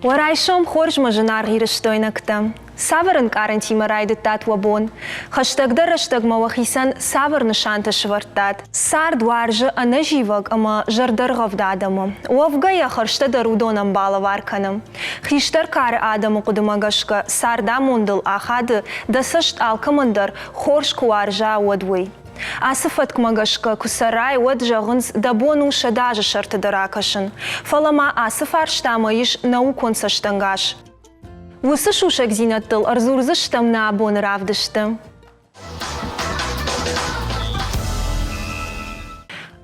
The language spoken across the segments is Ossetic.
Уӕ райсом хорз, мӕ зынаргъ ирыстойнӕгтӕ! Цавӕр ӕнкъарӕнтимӕ райдыдтат уӕ бон? Хӕстӕгдӕр рӕстӕгмӕ уӕхицӕн цавӕр нысантӕ сӕвӕрдтат? Цард уарзы ӕнӕзивӕг ӕмӕ зӕрдӕргъӕвд адӕмы. Уӕвгӕ йӕ хӕрзтӕ дӕр уыдонӕн балӕвар кӕны. Хистӕр кары адӕмы хъуыдымӕ гӕсгӕ, цардамондыл ахады, дӕ цӕст алкӕмӕн дӕр хорз куы уарза, уӕд уый. Ацы фӕткмӕ гӕсгӕ куы цӕрай, уӕд, зӕгъынц, дӕ бон у 100 азы сӕрты дӕр акӕсын. Фӕлӕ ма ацы фарстамӕ ис наукон цӕстӕнгас. Уыцы сусӕгдзинӕдтыл ӕрдзурдзыстӕм нӕ абоны равдысты.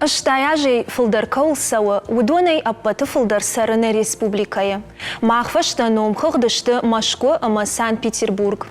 80 азӕй фылдӕр кӕуыл цӕуы, уыдонӕй ӕппӕты фылдӕр цӕры нӕ республикӕйы. Мах фӕстӕ номхыгъд сты Мӕскуы ӕмӕ Санкт-Петербург.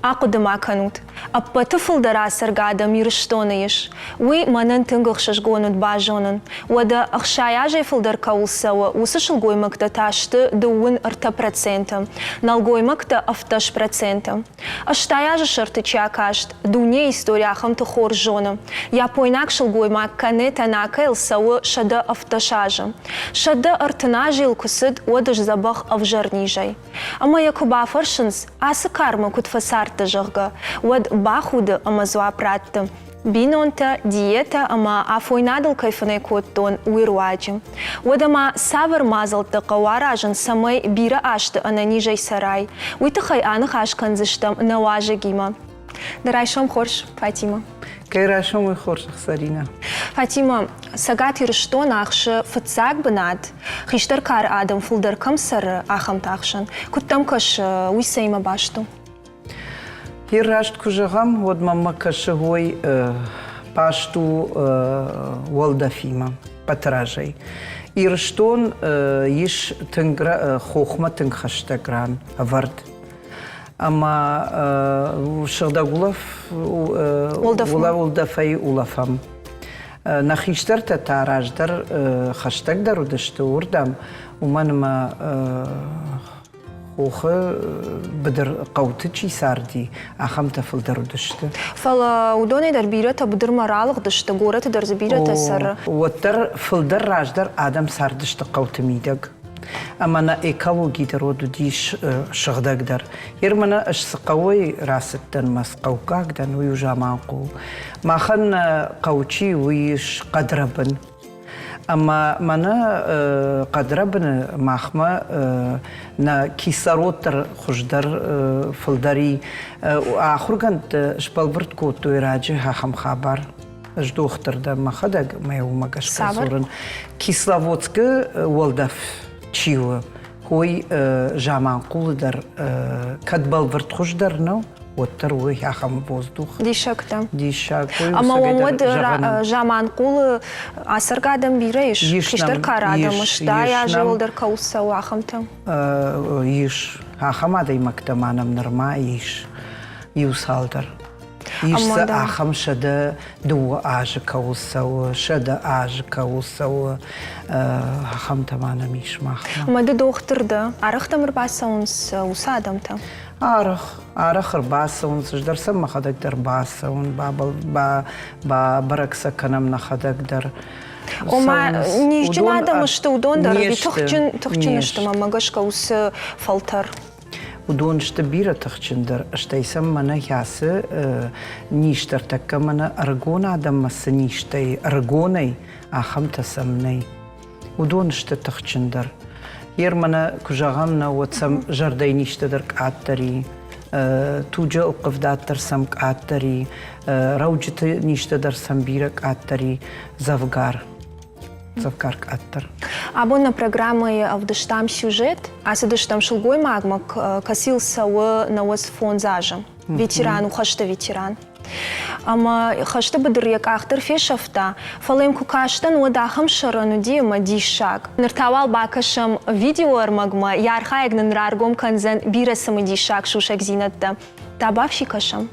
Ахъуыды-ма кӕнут, ӕппӕты фылдӕр ацӕргӕ адӕм Ирыстоны ис. Уый мӕнӕн тынг ӕхсызгон уыд базонын. Уӕдӕ 60 азӕй фылдӕр кӕуыл цӕуы, уыцы сылгоймӕгтӕ та сты 33%, нӕлгоймӕгтӕ 17%. 80 азы сӕрты чи акаст, дунейы истори ахӕмты хорз зоны. Япойнаг сылгоймаг Кане Танакайыл цӕуы 117 азы. 130 азы йыл куы цыд, уӕд сдзӕбӕх ӕвзӕр низӕй. Ӕмӕ йӕ куы бафӕрсынц, ацы кармӕ куыд фӕцардтӕ, зӕгъгӕ, уӕд бахуды ӕмӕ дзуапп ратты, бинонтӕ, диетӕ ӕмӕ афойнадыл кӕй фынӕй кодтон, уый руаджы. Уӕдӕ ма цавӕр мадзӕлттӕ хъӕуы аразын, цӕмӕй бирӕ азты ӕнӕнизӕй цӕрай? Уый тыххӕй аныхас кӕндзыстӕм нӕ уазӕгимӕ. Дӕ райсом хорз, Фатимӕ. Кӕй райсом уый хорз, Заринӕ. Фатимӕ, Цӕгат Ирыстон ахсы фыццаг бынат, хистӕр кары адӕм фылдӕр кӕм цӕры, ахӕмты ӕхсӕн. Куыд дӕм кӕсы, уый цӕимӕ баст у? Йе раст куы зӕгъӕм, уӕд мӕнмӕ кӕсы, уый баст у уӕлдӕфимӕ, Батыразӕй. Ирыстон ис тынг хохмӕ тынг хӕстӕг ран ӕвӕрд. Ӕмӕ сыгъдӕг улӕфӕй улӕфӕм. Нӕ хистӕртӕ та раздӕр хӕстӕгдӕр уыдысты уырдӕм, уымӕн ӕмӕ хохы быдыр хъӕуты чи царди, ахӕмтӕ фылдӕр уыдысты. Фӕлӕ уыдонӕй дӕр бирӕтӕ быдырмӕ ралыгъдысты, горӕты дӕр дзы бирӕтӕ цӕры. Уӕддӕр фылдӕр раздӕр адӕм цардысты хъӕуты мидӕг. Ӕмӕ нӕ экологи дӕр уӕд уыдис сыгъдӕгдӕр. Ер мӕнӕ ӕз цы хъӕуӕй рацыдтӕн мӕ цы хъӕуккаг дӕн, уый у Заманхъул. Махӕн нӕ хъӕу чи, уый ис хъӕдрӕбын. Ӕмӕ мӕнӕ хъӕдрӕбыны махмӕ нӕ кислород дӕр хуыздӕр фылдӕр и. Ахуыргӕндтӕ сбӕлвырд кодтой раджы ахӕм хабар. Ӕз дохтыр дӕн мӕхӕдӕг, мӕ уымӕ гӕсгӕ дзурын. Кисловодскы уӕлдӕф чи у, уый Заманхъулы дӕр кӕд бӕлвырд хуыздӕр нӕу, уӕддӕр уый ахӕм воздух. Диссӕгтӕ. Диссаг. Ӕмӕ уӕм уӕд Заманхъулы ацӕргӕ адӕм бирӕ ис? Хистӕр кары адӕм стай азы уӕлдӕр кӕуыл цӕуы, ахӕмтӕ? Ис. Ахӕм адӕймӕгтӕ ма нӕм нырма ис иу цалдӕр. Ис дзы ахӕм 102 азы кӕуыл цӕуы, 100 азы кӕуыл цӕуы, ахӕмтӕ ма нӕм ис махмӕ. Ӕмӕ ды дохтыр дӕ? Арӕх дӕм ӕрбацӕуынц уыцы адӕмтӕ? Арӕх, арӕх ӕрбацӕуынц, ӕз дӕр сӕм мӕхӕдӕг дӕр бацӕуын, бабӕрӕг сӕ кӕнӕм нӕхӕдӕг дӕр. Ома, низджын адӕм сты уыдон дӕр, ӕви тыхджын, тыхджын сты, мӕнмӕ гӕсгӕ, уыцы фӕлтӕр? Уыдон сты бирӕ тыхджындӕр, стӕй сӕм мӕнӕ ацы низтӕ ӕртӕккӕ мӕнӕ ӕрыгон адӕммӕ цы низтӕ и, ӕрыгонӕй, ахӕмтӕ сӕм нӕй. Уыдон сты тыхджындӕр. Ер мӕнӕ куы зӕгъӕм нӕ, уӕд сӕм зӕрдӕйы низтӕ дӕр къаддӕр и, туджы ӕлхъывдад дӕр сӕм къаддӕр и, рӕуджыты низтӕ дӕр сӕм бирӕ къаддӕр и, дзӕвгар. дзӕвгар къаддӕр. Абон нӕ программӕйы ӕвдыстам сюжет. Ацыдыстӕм сылгоймагмӕ, кӕцыйыл цӕуы 95 азы. Ветеран у хӕсты ветеран. Ӕмӕ хӕсты быдыр йӕ къах дӕр фесӕфта, фӕлӕ йӕм куы кастӕн, уӕд ахӕм сӕрӕн уыди ӕмӕ диссаг. Ныр та уал бакӕсӕм видеоӕрмӕгмӕ, йӕ архайӕг нын раргом кӕндзӕн бирӕ цымыдисаг сусӕгдзинӕдтӕ. Табафси кӕсӕм.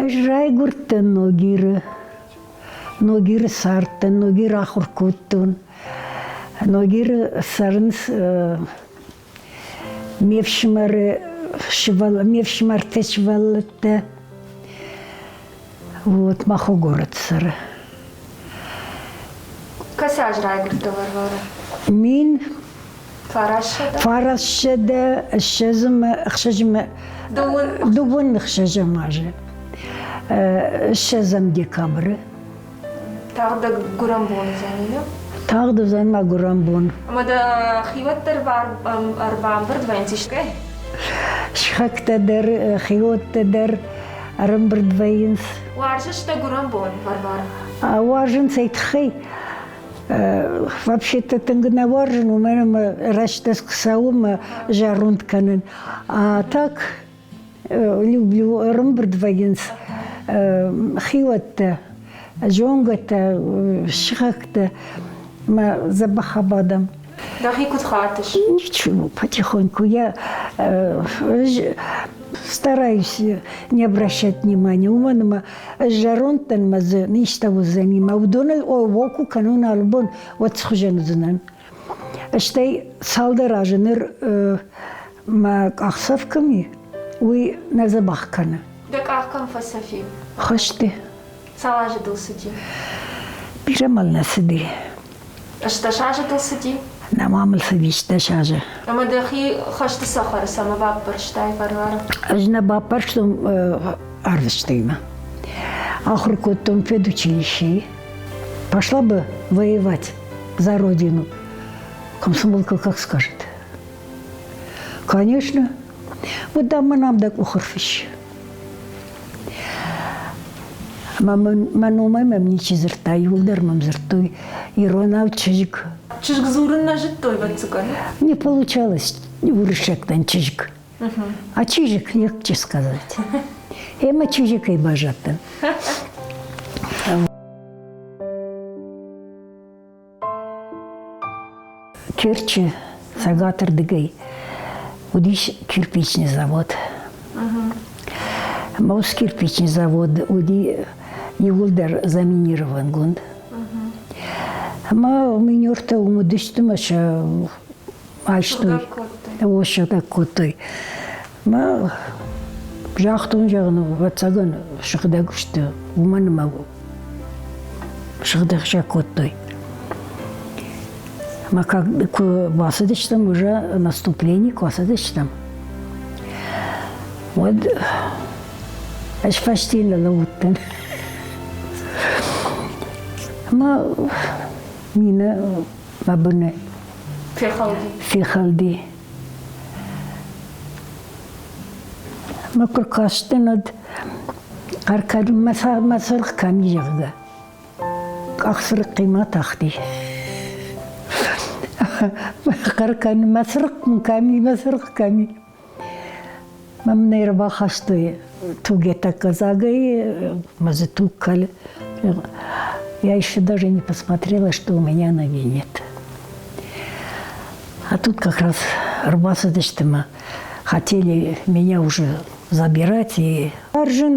Ӕз райгуырдтӕн Ногиры. Ногиры цардтӕн, Ногиры ахуыр кодтон. Ногиры цӕрынц ме фсымӕры ме фсымӕрты сывӕллӕттӕ. Вот махо город цӕры. Кӕцы аз райгуырдтӕ, Варвара? Мин Фарассӕдӕ? Фарассӕдӕ ссӕдзӕмӕ ӕхсӕзӕмӕ дыууын ӕхсӕзӕм азы. Ссӕдзӕм декабры. Тагъд дӕ гуырӕн бон уыдзӕни, нӕ? Тагъд уыдзӕн мӕ гуырӕн бон. Ӕмӕ дӕ хиуӕттӕ ӕрбамбырд вӕййынц искӕй? Сыхӕгтӕ дӕр, хиуӕттӕ дӕр ӕрӕмбырд вӕййынц. Уарзыс дӕ гуырӕн бон, Варвара? Уарзын цӕй тыххӕй? Вообще-то тынг нӕ уарзын, уымӕн ӕмӕ рӕстӕг цӕуы мӕ зӕронд кӕнын. А так люблю ӕрӕмбырд вӕййынц хиуӕттӕ, зонгӕтӕ, сыхӕгтӕ мӕ дзӕбӕх абадӕм. Дӕхи куыд хатыс? Ничего, потихоньку. Я стараюсь не обращать внимания. Уымӕн ӕмӕ ӕз зӕронд дӕн мӕ дзы низтӕ уыдзӕни мӕ уыдоныл оку кӕнон алы бон, уӕд схуызӕн уыдзынӕн. Стӕй цалдӕр азы ныр мӕ къахдзӕф кӕм и, уый нӕ дзӕбӕх кӕны. Дӕ къах кӕм фӕцӕф и? Хӕсты. Цал азы дыл цыди? Бирӕ мыл нӕ цыди. 18 азы дыл цыди? Нӕма мыл цыди 18 азы. Ӕмӕ дӕхи хӕсты цӕхӕры цӕмӕ баппӕрстай, Варвара? Ӕз нӕ баппӕрстон арвыстоймӕ. Ахуыр кодтон педучилищейы. Пошла бы воевать за родину. Комсомолка как скажет? Конечно. Вот дам нам дӕ къух ӕрфысс. Мӕ номӕй мӕм ничи дзырдта, иуылдӕр мӕм дзырдтой иронау чызг. Чызг дзурын нӕ зыдтой, ӕвӕццӕгӕн? Не получалось уырыссӕгтӕн чызг. А чижик легче сказать. Ӕмӕ чижикӕй баззадтӕн. Керчы цӕгатырдыгӕй уыдис кирпичный завод. Ӕмӕ уыцы кирпичный завод уыди иууылдӕр заминировангонд. Ӕмӕ минертӕ уым уыдысты мӕ сӕ айстой, сыгъдӕг кодтой. Мӕ загътон, зӕгъын, ӕвӕццӕгӕн, сыгъдӕг сты, уымӕн ӕмӕ сыгъдӕг сӕ кодтой. Мӕ куы бацыдыстӕм уже наступление куы ацыдыстӕм, уӕд ӕз фӕсте ныллӕууыдтӕн. Ӕмӕ мины мӕ быны Фехӕлди. Фехӕлди. Мӕ куы ркастӕн, уӕд Аркадий мӕ цыргъ кӕм и, зӕгъгӕ. Къах цырыхъхъимӕ тахти. Хъӕр кӕны, мӕ цырыхъхъ кӕм и, мӕ цырыхъхъ кӕм и. Мӕм нӕ ӕрбахастой туг тӕккӕ дзагӕй, мӕ дзы туг кӕлы. Я еще даже не посмотрела, что у меня ноги нет. А тут как раз ӕрбацыдысты мӕ хотели меня уже забирать. И Аржын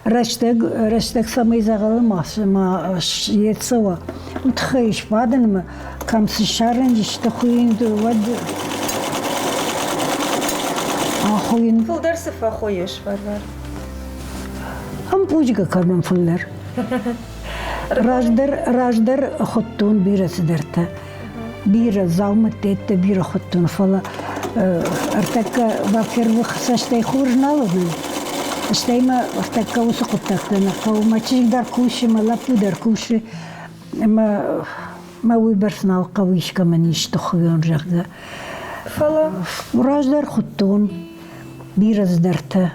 рӕстӕг, рӕстӕг цӕмӕй дзӕгъӕлы ма ма йе цӕуа, уый тыххӕй сбадын ӕмӕ кӕм цы ссарӕн ис, хуыйын, уӕд ахуыйын. Фылдӕр цы фӕхуыйыс, Варвар? Ӕмпъузгӕ кӕнын фылдӕр. Раздӕр, раздӕр хуыдтон бирӕ цыдӕртӕ. Бирӕ дзаумӕттӕ бирӕ хуыдтон, фӕлӕ ӕртӕккӕ, во-первых, цӕстӕй хорз нал уыдон. Стӕй мӕ ӕртӕккӕ уыцы хъуыддӕгтӕ нӕ хъӕуы. Мӕ чызг дӕр кусы, мӕ лӕппу дӕр кусы. Ӕмӕ мӕ уыйбӕрц нал хъӕуы искӕмӕн исты хуыйон, зӕгъгӕ. Фӕлӕ раздӕр хуыдтон бирӕ цыдӕртӕ.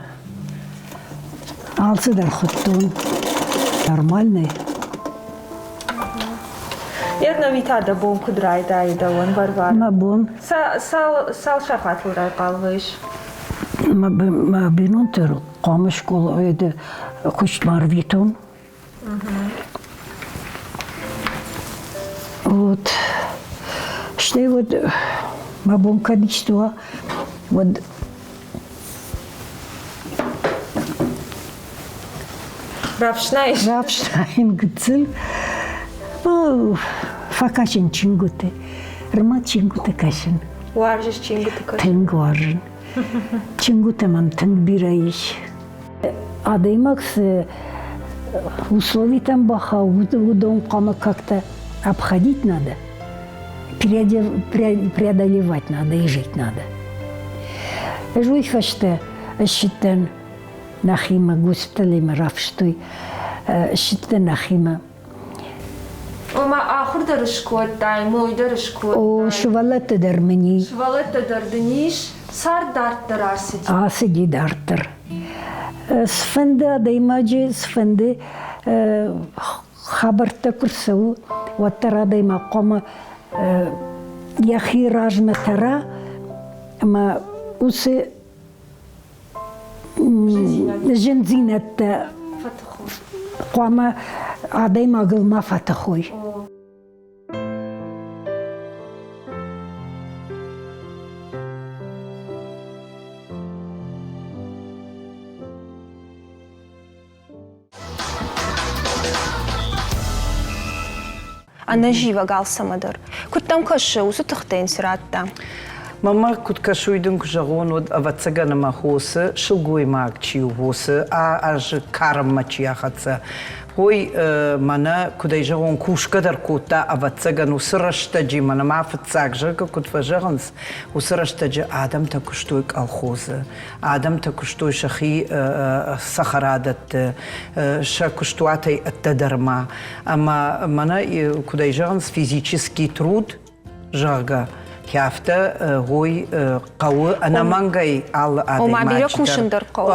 Алцыдӕр хуыдтон. Нормальный. Ернӕуи та дӕ бон куыд райдайы дӕуӕн, Варвар? Мӕ бон. Цал сахатыл райхъал вӕййыс? Мӕ бинонты хъуамӕ скъолайы куыстмӕ ӕрвитон. Вот. Стӕй вот мӕ бон кӕд исты уа, уӕд Рафснайыс? Рафснайын гыццыл. Фӕкӕсын чингуыты. Ӕрмӕст чингуыты кӕсын. Уарзыс чингуыты кӕсын? Тынг уарзын. Чингуытӕ мӕм тынг бирӕ ис. Адӕймаг цы условитӕм бахау, уыдон хъуамӕ как-то обходить надо, преодолевать надо и жить надо. Ӕз уый фӕстӕ ссыдтӕн нӕхимӕ, госпиталӕй мӕ рафыстой, ссыдтӕн нӕхимӕ. Ома ахуыр дӕр скодтай, мой дӕр скодтай. О, сывӕллӕттӕ дӕр мын и. Сывӕллӕттӕ дӕр дын ис. Цард дарддӕр ацыди. Ацыди дарддӕр. Цыфӕнды адӕймаджы, цыфӕнды хабӕрттӕ куы рцӕуы, уӕддӕр адӕймаг хъуамӕ йӕхи размӕ тӕра ӕмӕ уыцы зындзинӕдтӕ хъуамӕ адӕймагыл ма фӕтых уой. Ӕнӕзивӕг алцӕмӕ дӕр. Куыд дӕм кӕсы, уыцы тыхтӕ йын цы радта? Мӕнмӕ куыд кӕсы, уый дын куы зӕгъон, уӕд ӕвӕццӕгӕн ӕмӕ хосы сылгоймаг чи у, хосы азы карӕнмӕ чи ахӕццӕ, уый мӕнӕ, куыд ӕй зӕгъон, кусгӕ дӕр кодта, ӕвӕццӕгӕн, уыцы рӕстӕджы мӕнӕ ма фыццаг, зӕгъгӕ, куыд фӕзӕгъынц, уыцы рӕстӕджы адӕмтӕ куыстой колхозы, адӕмтӕ куыстой сӕхи цӕхӕрадӕтты, сӕ куыстуатӕй ӕддӕдӕрмӕ. Ӕмӕ мӕнӕ, куыд ӕй зӕгъынц, физический труд, зӕгъгӕ, афтӕ уой хъӕуы ӕнӕмӕнгӕй алы Ома бирӕ кусын дӕр хъӕуы.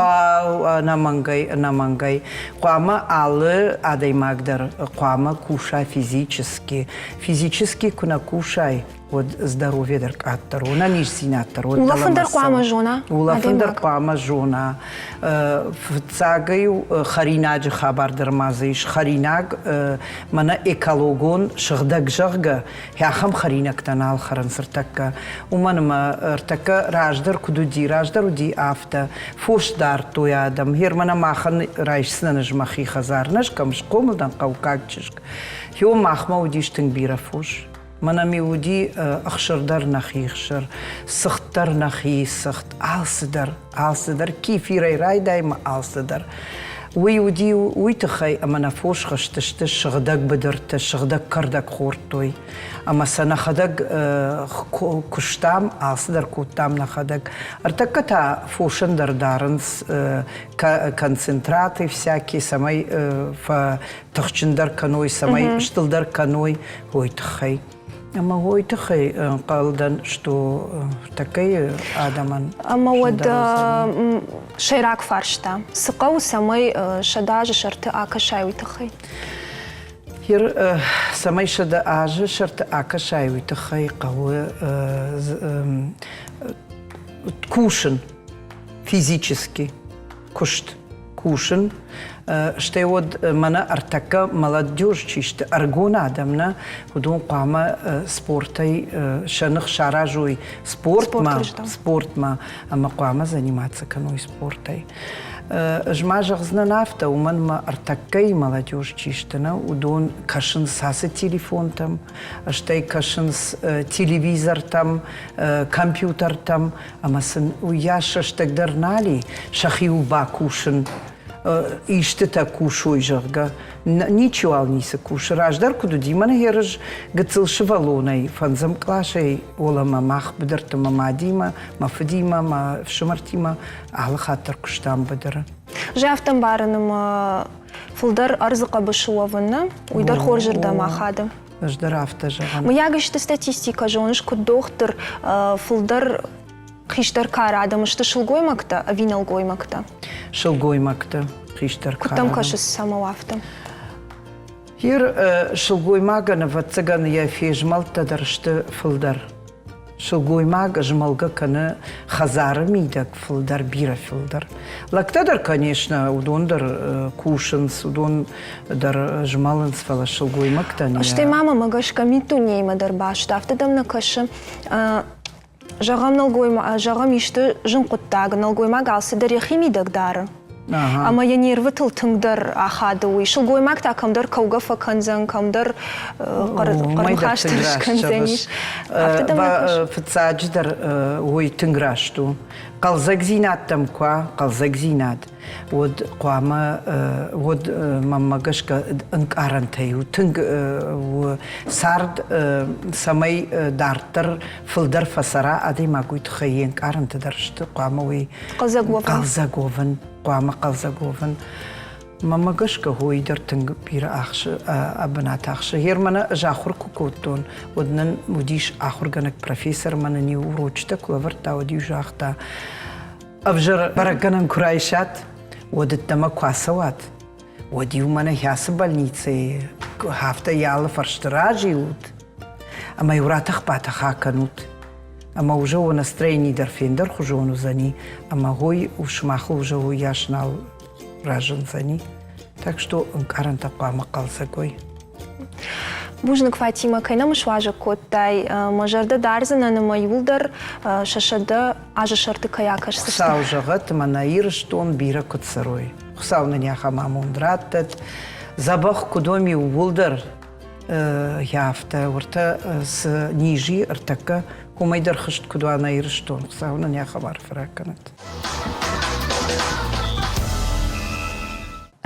Ӕнӕмӕнгӕй, ӕнӕмӕнгӕй. Хъуамӕ алы адӕймаг дӕр хъуамӕ куса физически. Физически куы нӕ кусай, уӕд здоровье дӕр къаддӕр у, ӕнӕниздзинад дӕр уӕд Улӕфын дӕр хъуамӕ зона? Улӕфын дӕр хъуамӕ зона. Фыццагӕй хӕринаджы хабар дӕр ма дзы ис. Хӕринаг мӕнӕ экологон, сыгъдӕг зӕгъгӕ, ахӕм хӕринӕгтӕ нал хӕрынц ӕртӕккӕ. Уымӕн ӕмӕ ӕртӕккӕ раздӕр куыд уыди, раздӕр уыди афтӕ. Фос дардтой адӕм. Гъер мӕнӕ махӕн райсдзынӕн ӕз мӕхи хӕдзар. Нӕ кӕм схъомыл дӕн хъӕуккаг чызг. Гъе махмӕ уыдис тынг бирӕ фос. Мӕнӕ-иу уыди ӕхсыр дӕр нӕхи ӕхсыр, цыхт дӕр нӕхи цыхт, алцыдӕр, алцыдӕр, кефирӕй райдай ӕмӕ алцыдӕр. Уый уыди уый тыххӕй, ӕмӕ нӕ фос хызтысты сыгъдӕг быдырты, сыгъдӕг кӕрдӕг хордтой. Ӕмӕ сӕ нӕхӕдӕг куыстам, алцыдӕр кодтам нӕхӕдӕг. Ӕртӕккӕ та фосӕн дӕр дарынц концентраты всякие, цӕмӕй фӕтыхджындӕр кӕной, цӕмӕй стылдӕр кӕной, уой тыххӕй. Ӕмӕ уой тыххӕй ӕнхъӕл дӕн, что такой адӕмӕн. Ӕмӕ уӕд сӕйраг фарста, цы хъӕуы, цӕмӕй 100 азы сӕрты акӕсай, уый тыххӕй? Ер, цӕмӕй 100 азы сӕрты акӕсай, уый тыххӕй хъӕуы кусын физически куыст кусын, стӕй уӕд мӕнӕ ӕртӕккӕ молодежь чи сты, ӕрыгон адӕм нӕ, уыдон хъуамӕ спортӕй сӕ ных саразой спортмӕ, спортмӕ ӕмӕ хъуамӕ заниматься кӕной спортӕй. Ӕз ма зӕгъдзынӕн афтӕ, уымӕн ӕмӕ ӕртӕккӕйы молодежь чи сты, нӕ, уыдон кӕсынц ацы телефонтӕм, стӕй кӕсынц телевизортӕм, компьютертӕм, ӕмӕ сын уыйас рӕстӕг дӕр нал и сӕхиуыл бакусын, истытӕ кусой, зӕгъгӕ. Ничиуал ницы кусы. Раздӕр куыд уыди, мӕнӕ ерыс гыццыл сывӕллонӕй, фӕндзӕм къласӕй уӕлӕмӕ мах быдырты мӕ мадимӕ, мӕ фыдимӕ, мӕ фсымӕртимӕ алы хатт дӕр куыстам быдыры. Зӕфт ӕмбарын ӕмӕ фылдӕр ӕрдзы хъӕбысы уӕвын, нӕ? Уый дӕр хорзырдӕм ахады. Ӕз дӕр афтӕ зӕгъын. Мыййаг исты статистикӕ зоныс, куыд дохтыр, фылдӕр хистӕр кары адӕм сты сылгоймӕгтӕ ӕви нӕлгоймӕгтӕ? Сылгоймӕгтӕ хистӕр Куыд дӕм кӕсыс, цӕмӕ у афтӕ? Ир сылгоймагӕн, ӕвӕццӕгӕн, йӕ фезмӕлдтӕ дӕр сты фылдӕр. Сылгоймаг змӕлгӕ кӕны хӕдзары мидӕг фылдӕр, бирӕ фылдӕр. Лӕгтӕ дӕр, конечно, уыдон дӕр кусынц, уыдон дӕр змӕлынц, фӕлӕ сылгоймӕгтӕн Стӕй ма мӕмӕ гӕсгӕ миддунеимӕ дӕр баст, афтӕ дӕм нӕ кӕсы? Зӕгъӕм, нӕлгоймаг, зӕгъӕм, исты зын хъуыддаг, нӕлгоймаг алцыдӕр йӕхи мидӕг дары. Ӕмӕ йӕ нервытыл тынгдӕр ахады уый. Сылгоймаг та кӕмдӕр кӕугӕ фӕкӕндзӕн, кӕмдӕр хъӕрныхас дӕр скӕндзӕнис. Фыццаджыдӕр уый тынг раст у. Хъӕлдзӕгдзинӕдтӕм куы хъӕлдзӕгдзинад, уӕд хъуамӕ, уӕд мӕнмӕ гӕсгӕ ӕнкъарӕнтӕй у тынг у цард, цӕмӕй дарддӕр фылдӕр фӕцӕра адӕймаг, уый тыххӕй йе нкъарӕнтӕ дӕр сты, хъуамӕ уый хъӕлдзӕг уӕвын. Хъӕлдзӕг уӕвын, хъуамӕ хъӕлдзӕг уӕвын. Мӕнмӕ гӕсгӕ уый дӕр тынг бирӕ ахсы, бынат ахсы. Гъер мӕнӕ ӕз ахуыр куы кодтон, уӕд нын уыдис ахуыргӕнӕг профессор, мӕ нын-иу урочытӕ куы лӕвӕрдта, уӕд-иу загъта, ӕвзӕр бӕрӕггӕнӕн куы райсат, уӕд ӕддӕмӕ куы ацӕуат, уӕд-иу мӕнӕ ацы больницӕйы афтӕ йӕ алы фӕрсты разилут ӕмӕ-иу ратӕх-батӕх акӕнут. Ӕмӕ уже уӕ настроени дӕр фендӕрхуызон уыдзӕни, ӕмӕ уый сымахыл уже уыйас нал разындзӕни. Так что ӕнкъарӕнтӕ хъуамӕ хъӕлдзӕг уой. Бузныг, Фатимӕ, кӕй нӕм суазӕг кодтай. Мӕ зӕрдӕ дардзынӕн ӕмӕ иуылдӕр сӕ 100 азы сӕрты кӕй акӕсдзысты. Хуыцау зӕгъӕд, ӕмӕ нӕ Ирыстон бирӕ куыд цӕрой. Хуыцау нын ахӕм амонд раттӕд. Дзӕбӕх куыд уӕм иууылдӕр, афтӕ уыртӕ цы низ и ӕртӕккӕ, уымӕй дӕр хызт куыд уа нӕ Ирыстон. Хуыцау нын ахӕм арфӕ ракӕнӕд.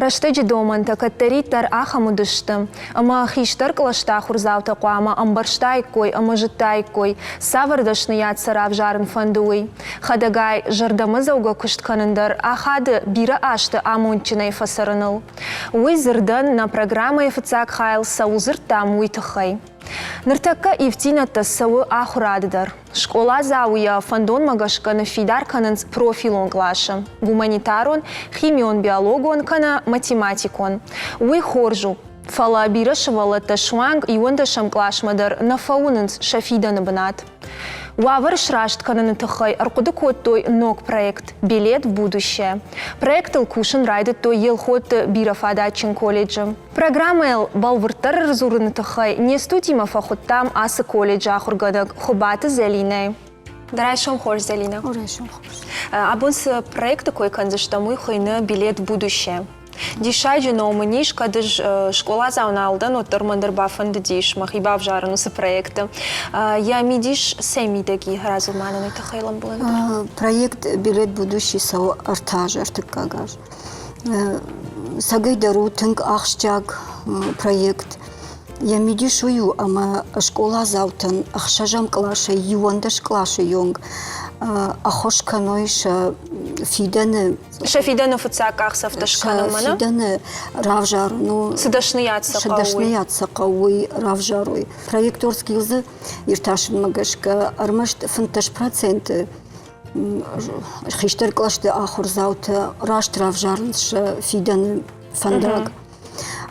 Рӕстӕджы домӕнтӕ кӕддӕриддӕр ахӕм уыдысты, ӕмӕ хистӕр кълӕсты ахуырдзаутӕ хъуамӕ ӕмбӕрстаиккой ӕмӕ зыдтаиккой, цавӕр дӕсныйад сӕ равзарын фӕнды, уый. Хӕдӕгай, зӕрдӕмӕдзӕугӕ куыст кӕнын дӕр ахады бирӕ азты амондджынӕй фӕцӕрыныл. Уый дзырдӕн нӕ программӕйы фыццаг хайыл цӕуыл дзырдтам, уый тыххӕй. Ныртӕккӕ ивддзинӕдтӕ цӕуы ахуырады дӕр. Скъоладзауы йӕ фӕндонмӕ гӕсгӕ ныффидар кӕнынц профилон къласы – гуманитарон, химион-биологон кӕнӕ математикон. Уый хорз у, фӕлӕ бирӕ сывӕллӕттӕ суанг иуӕндӕсӕм къласмӕ дӕр нӕ фӕуынынц сӕ фидӕны бынат. Уавӕр сраст кӕныны тыххӕй ӕрхъуыды кодтой ног проект «Билет в будущее». Проектыл кусын райдыдтой Елхотты бирӕфадатджын колледжы. Программӕйыл бӕлвырддӕр ӕрдзурыны тыххӕй не студимӕ фӕхуыдтам ацы колледжы ахуыргӕнӕг Хуыбаты Зӕлинӕйы. Дӕ райсом хорз, Зӕлинӕ. Райсом хорз. Абон цы проекты кой кӕндзыстӕм, уый хуыйны «Билет в будущее». Диссаджы ном ын ис, кӕд ӕз скъоладзау нал дӕн, уӕддӕр мӕн дӕр бафӕндыдис мӕхи бавзарын уыцы проекты. Йӕ мидис цӕй мидӕг и, радзур ма нын уый тыххӕй лӕмбынӕгдӕр. Проект «Билет в будущее» цӕуы ӕртӕ азы, ӕртыккаг аз. Цӕгӕйдӕр у тынг ахсджиаг проект. Йӕ мидис уый у, ӕмӕ скъоладзаутӕн ӕхсӕзӕм къласӕй иуӕндӕс къласы онг ӕххуыс кӕной сӕ фидӕны сӕ фидӕны фыццаг къахдзӕфтӕ скӕнынмӕ, сӕ фидӕны равзарын у цы дӕсныйад сӕ хъӕуы, дӕсныйад сӕ хъӕуы, уый равзарой. Проект WorldSkills-ы иртасынмӕ гӕсгӕ ӕрмӕст 15 проценты хистӕр кълӕсты ахуырдзаутӕ раст равзарынц сӕ фидӕны фӕндаг.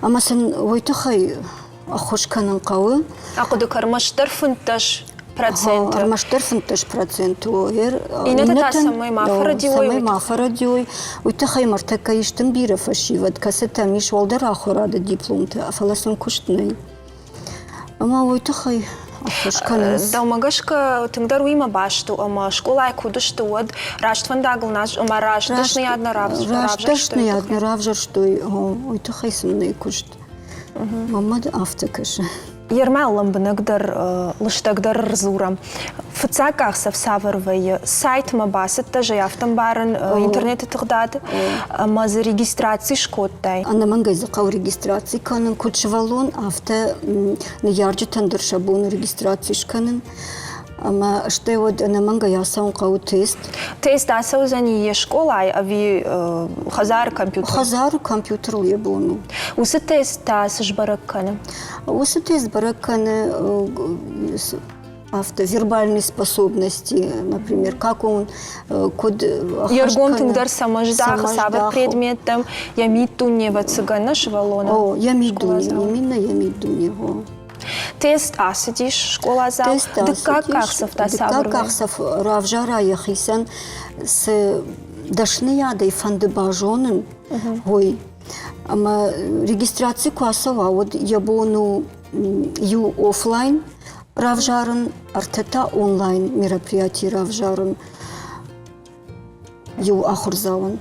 Ӕмӕ сын уый тыххӕй ӕххуыс кӕнын хъӕуы. Ахъуыды кӕн, ӕрмӕстдӕр 15 проценты. Ӕрмӕстдӕр 15 проценты у. Иннӕтӕ та цӕмӕй ма фӕрӕдиой? Цӕмӕй ма фӕрӕдиой, уый тыххӕй мӕртӕккӕ ис тынг бирӕ фӕсивӕд, кӕцытӕм ис уӕлдӕр ахуырады дипломтӕ, фӕлӕ сын куыст нӕй. Ӕмӕ уый тыххӕй ӕххуыс кӕнынц. Дӕумӕ гӕсгӕ тынгдӕр уыимӕ баст у, ӕмӕ скъолайы куы уыдысты, уӕд раст фӕндагыл нӕ ӕмӕ раст дӕсныйад нӕ равзӕрстой. Раст дӕсныйад нӕ равзӕрстой, уый тыххӕй сын нӕй куыст. Мӕнмӕ афтӕ кӕсы. Ермӕ лӕмбынӕгдӕр, лыстӕгдӕр ӕрдзурӕм. Фыццаг къахдзӕф цавӕр вӕййы? Сайтмӕ бацыдтӕ, зӕй афтӕ ӕмбарын, интернеты тыгъдад ӕмӕ дзы регистраци скодтай? Ӕнӕмӕнгӕй дзы хъӕуы регистраци кӕнын, куыд сывӕллон, афтӕ ныййарджытӕн дӕр сӕ бон у регистраци скӕнын. Ӕмӕ стӕй уӕд ӕнӕмӕнгӕй ацӕуын хъӕуы тест. Тест ацӕудзӕни йе скъолайы ӕви хӕдзары компьютерыл? Хӕдзары компьютерыл йӕ бон у. Уыцы тест та цы сбӕрӕг кӕны? Уыцы тест бӕрӕг кӕны афтӕ вербальные способности, например, как он куыд Йе ргом тынгдӕр цӕмӕ здахы, цавӕр предметтӕм, йӕ миддуне ӕвӕццӕгӕн нӕ сывӕллоны? О, йӕ миддуне, именно йӕ миддуне, о. Тест ацыдис скъоладзау. Дыккаг къахдзӕф та цавӕр Дыккаг къахдзӕф равзара йӕхицӕн цы дӕсныйадӕй фӕнды базонын, уый. Ӕмӕ регистраци куы ацӕуа, уӕд йӕ бон у иу офлайн равзарын, ӕртӕ та онлайн мероприяти равзарын иу ахуырдзауӕн.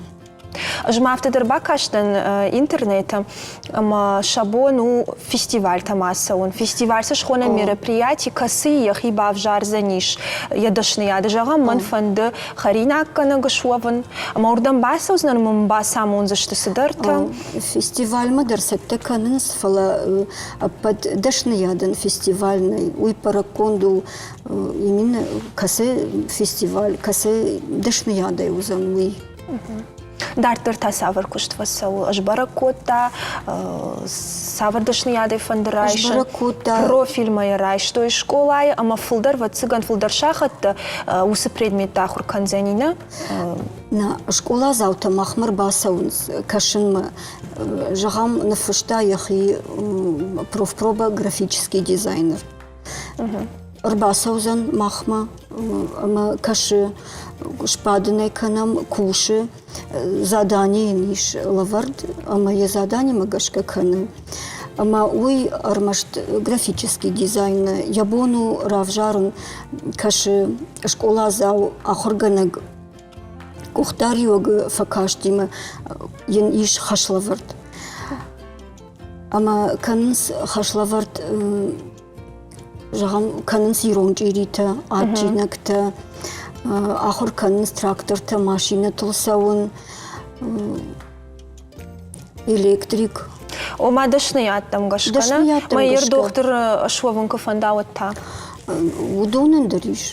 Ӕз ма афтӕ дӕр бакастӕн интернеты, ӕмӕ сӕ бон у фестивальтӕм ацӕуын. Фестиваль цы схонӕм мероприяти, кӕцыйы йӕхи бавзардзӕнис йӕ дӕсныйады. Зӕгъӕм, мӕн фӕнды хӕринаггӕнӕг суӕвын, ӕмӕ уырдӕм бацӕудзынӕн ӕмӕ мын бацамондзысты цыдӕртӕ. Фестивальмӕ дӕр цӕттӕ кӕнынц, фӕлӕ ӕппӕт дӕсныйадӕн фестиваль нӕй. Уый бӕрӕггонд у именно кӕцы фестиваль, кӕцы дӕсныйадӕй уыдзӕн, уый. Дарддӕр та цавӕр куыст фӕцӕуы? Ӕз бӕрӕг кодта, цавӕр дӕсныйадӕй фӕнды райсын? Бӕрӕг кодта. Профильмӕ йӕ райстой скъолайы ӕмӕ фылдӕр, ӕвӕццӕгӕн, фылдӕр сахӕттӕ уыцы предметтӕ ахуыр кӕндзӕни, нӕ? Нӕ, скъоладзаутӕ махмӕ рбацӕуынц кӕсынмӕ. Зӕгъӕм, ныффыста йӕхи профпроба графический дизайнер. Ӕрбацӕудзӕн махмӕ ӕмӕ кӕсы, сбадын ӕй кӕнӕм, кусы. Задание йын ис лӕвӕрд ӕмӕ йӕ заданиемӕ гӕсгӕ кӕны. Ӕмӕ уый ӕрмӕст графический дизайн йӕ бон у равзарын, кӕсы скъоладзау, ахуыргӕнӕг къухдариуӕгы фӕкастимӕ йын ис хӕслӕвӕрд. Ӕмӕ кӕнынц хӕслӕвӕрд, зӕгъӕм, кӕнынц ирон чъиритӕ, адджинӕгтӕ, ахуыр кӕнынц трактортӕ, машинӕтыл цӕуын, электрик. Ома дӕсныйадтӕм гӕсгӕ, Дӕсныйадтӕм Мӕ гӕсгӕ. дохтыр суӕвын куы фӕнда, уӕд та? Уыдонӕн дӕр ис.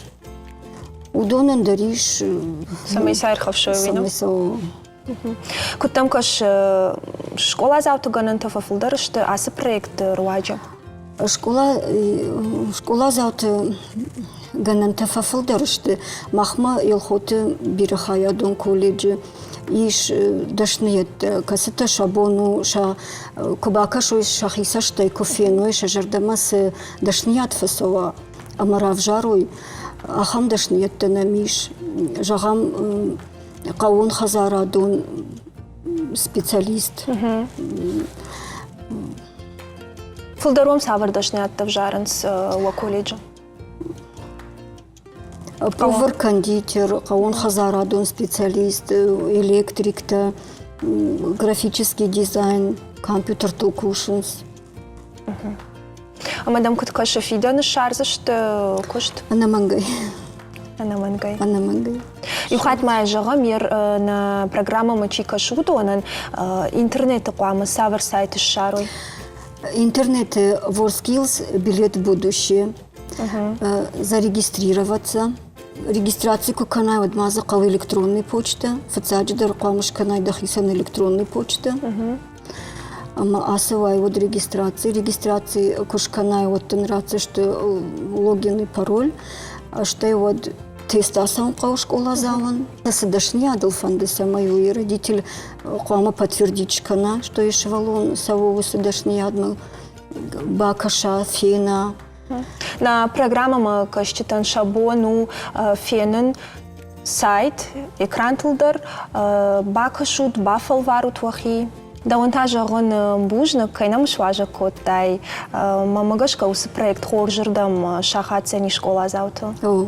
Уыдонӕн дӕр ис. Цӕмӕй сӕ ирхӕфсой, уый, Цӕмӕй сӕ Куыд дӕм кӕсы, скъоладзауты гӕнӕнтӕ фӕфылдӕр сты ацы проекты руаджы? Скъоладзауты гӕнӕнтӕ фӕфылдӕр сты. Махмӕ Елхоты бирӕхайадон колледжы ис дӕсныйӕдтӕ, кӕцытӕ сӕ бон у, сӕ куы бакӕсой, сӕхи цӕстӕй куы феной, сӕ зӕрдӕмӕ цы дӕсныйад фӕцӕуа ӕмӕ равзарой, ахӕм дӕсныйӕдтӕ нӕм ис. Зӕгъӕм, хъӕууонхӕдзарадон специалист. Фылдӕр уӕм цавӕр дӕсныйӕдтӕ взарынц уӕ колледжы? Повар-кондитер, хъӕууонхӕдзарадон специалист, электриктӕ, графический дизайн, компьютертыл кусынц. Ӕмӕ дӕм куыд кӕсы, фидӕны ссардзысты куыст? Ӕнӕмӕнгӕй. Ӕнӕмӕнгӕй. Ӕнӕмӕнгӕй. Иу хатт ма зӕгъӕм, нӕ программӕмӕ чи кӕсы, уыдонӕн интернеты хъуамӕ цавӕр сайт ссарой? Интернеты WorldSkills билет в будущее. Зарегистрироваться. Регистраци куы кӕнай, уӕд ма дзы хъӕуы электронный почта. Фыццаджыдӕр хъуамӕ скӕнай дӕхицӕн электронный почта. Ӕмӕ ацӕуай уӕд регистраци. Регистраци куы скӕнай, уӕд дын ратдзысты логин и пароль. Стӕй уӕд тест ацӕуын хъӕуы скъоладзауӕн. Цы дӕсныйадыл фӕнды, цӕмӕй уый родитель хъуамӕ подтвердить скӕна, что йӕ сывӕллон цӕуы уыцы дӕсныйадмӕ, бакӕса, фена. Нӕ программӕмӕ кӕсджытӕн сӕ бон у фенын сайт, экрантыл дӕр бакӕсут, бафӕлварут уӕхи. Дӕуӕн та зӕгъын бузныг, кӕй нӕм суазӕг кодтай. Мӕнмӕ гӕсгӕ уыцы проект хорзырдӕм сахаддзӕни скъоладзауты. О,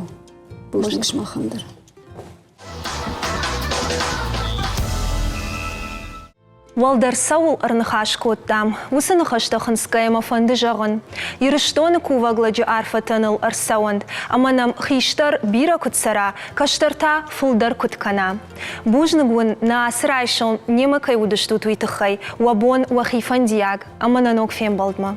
бузныг сымахӕн дӕр. Уӕлдӕр цӕуыл ӕрныхас кодтам, уыцы ныхӕстӕ хынцгӕйӕ мӕ фӕнды зӕгъын, Ирыстоны кувӕг лӕджы арфӕтӕ ныл ӕрцӕуӕнт, ӕмӕ нӕм хистӕр бирӕ куыд цӕра, кӕстӕр та фылдӕр куыд кӕна. Бузныг уын, нӕ ацы райсом немӕ кӕй уыдыстут, уый тыххӕй. Уӕ бон уӕхи фӕндиаг ӕмӕ нӕ ног фембӕлдмӕ.